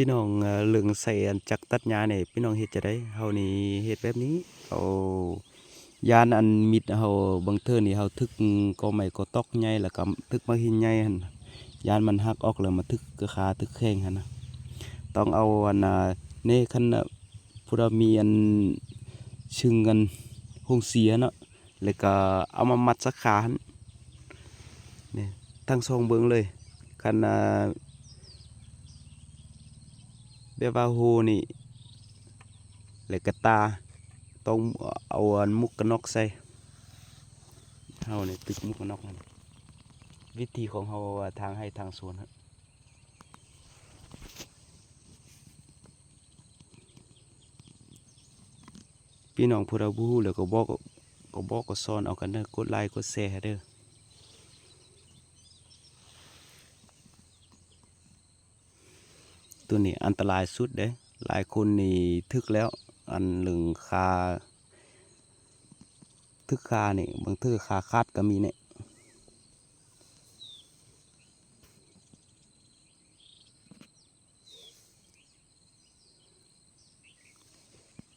ພີ່ນ້ອງ ເອີ ເລື່ອງໃຊ້ອັນຈັກຕັດຫຍ້ານີ້ ພີ່ນ້ອງເຮັດຈັ່ງໃດ? ເຮົານີ້ເຮັດແບບນີ້ ເອົາ ຢ້ານອັນມິດເຮົາ ບາງເທື່ອນີ້ເຮົາຖືກກໍໄມ້ກໍຕອກໃຫຍ່ ແລ້ວກໍຖືກໝາກຫີນໃຫຍ່ຫັ້ນ ຢ້ານມັນຫັກອອກ ແລ້ວມາຖືກຂາຖືກແຂ້ງຫັ້ນນະ ຕ້ອງເອົາອັນ ເນ ຄັນ ຜູ້ໃດມີອັນຊຶງອັນໂຮງສີຫັ້ນເນາະ ແລ້ວກໍເອົາມາມັດສາຂາຫັ້ນ ນີ້ ທັງສອງເບື້ອງເລີຍ ຄັນ ແບບວ່າໂຮນີ້ ແລ້ວກະຕາ ຕ້ອງເອົາອັນໝວກກັນນັອກໃສ່ ເຮົານີ້ຕິດໝວກກັນນັອກຫັ້ນ ວິທີຂອງເຮົາວ່າທາງໄຮ່ທາງສວນຫັ້ນ ພີ່ນ້ອງຜູ້ໃດບໍ່ຮູ້ແລ້ວກໍບອກ ກໍບອກກໍສອນເອົາກັນເດີ ກົດໄລກົດແຊໃຫ້ເດີ. ໂຕນີ້ອັນຕະລາຍສຸດເດ້ ຫຼາຍຄົນນີ້ຖືກແລ້ວ ອັນເລື່ອງຂາ ຖືກຂານີ້ ບາງເທື່ອຂາຂາດກໍມີແນະ